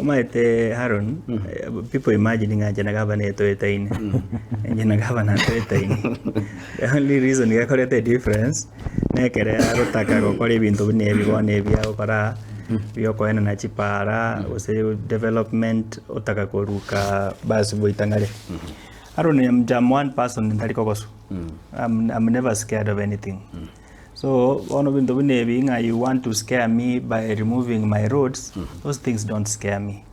Omanyete Haron, people imagine ng'a inche na gavana etoetaine. Inche na gavana ntoetaine. The only reason gekoreta edifference, nekere agotaka gokora ebinto buna ebi bono ebi agokora, biokoenana chipara, gose development, otaka koruka basi goitang'are. Haron inche am one person ntari kogoswa, I'm I'm never scared of anything. So bono ebinto buna ebi ng'a you want to scare me by removing my roads, those things don't scare me.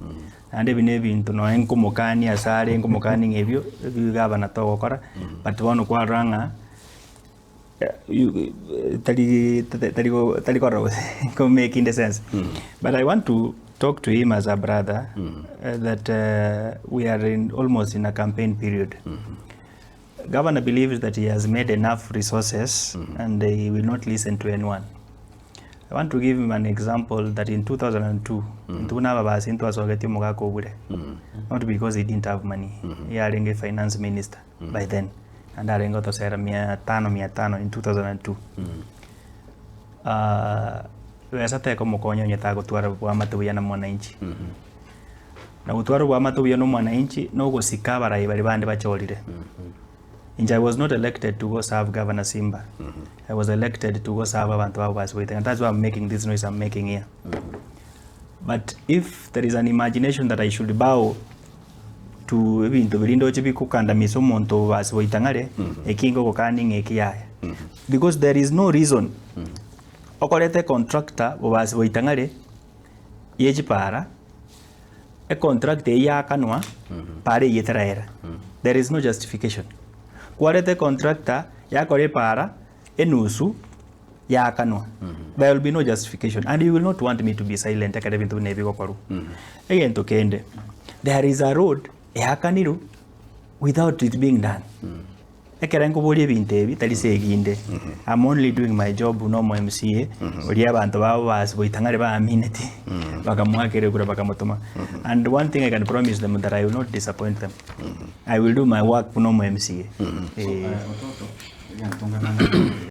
Naende ebi na ebinto nonye nkomokania ase are nkomokania ng'a ebio, ebi gavana togokora, but bono kwarora ng'a tari tari tari korora gose ko making sense. But I want to talk to him as a brother that we are in almost in a campaign period. Governor believes that he has made enough resources and he will not listen to anyone. I want to give him an example that in 2002, intwe buna ababasi ntwasogetie omogaka Obure, not because he didn't have money, yarenge finance minister by then, naende arenge gotosera mia tano mia tano in 2002. Ah, besa tekomokonya onye tagotwara oboamate buya na mwananchi. Na gotwara oboamate obuya nomwananchi nogosika abarai baria bande bachorire. Inche I was not elected to go serve Governor Simba. I was elected to go serve abanto babo base goiteka. That's why I'm making this noise I'm making here. But if there is an imagination that I should bow to ebinto biria ndoche bikokandamisa omonto base goitang'are, eki ngogokania ng'a eki yaya. Because there is no reason okoreta econtractor bobasi goitang'are ye chipara, econtract eyio yakanwa, para eyio etaraera. There is no justification. Kwareta econtractor yakora epara enusu yakanwa, there will be no justification and you will not want me to be silent ekero ebinto buna ebi bigokorwa. Egento kende, there is a road eakanirwe without it being done. Ekero nkoboria ebinto ebi tari segi inde, I'm only doing my job buna omo MCA, oria abanto babo bas goitang'ari baamineti, bakamoakera ekura bakamotoma. And one thing I can promise them that I will not disappoint them. I will do my work buna omo MCA. Eh. Ototo, egento ngang'ana.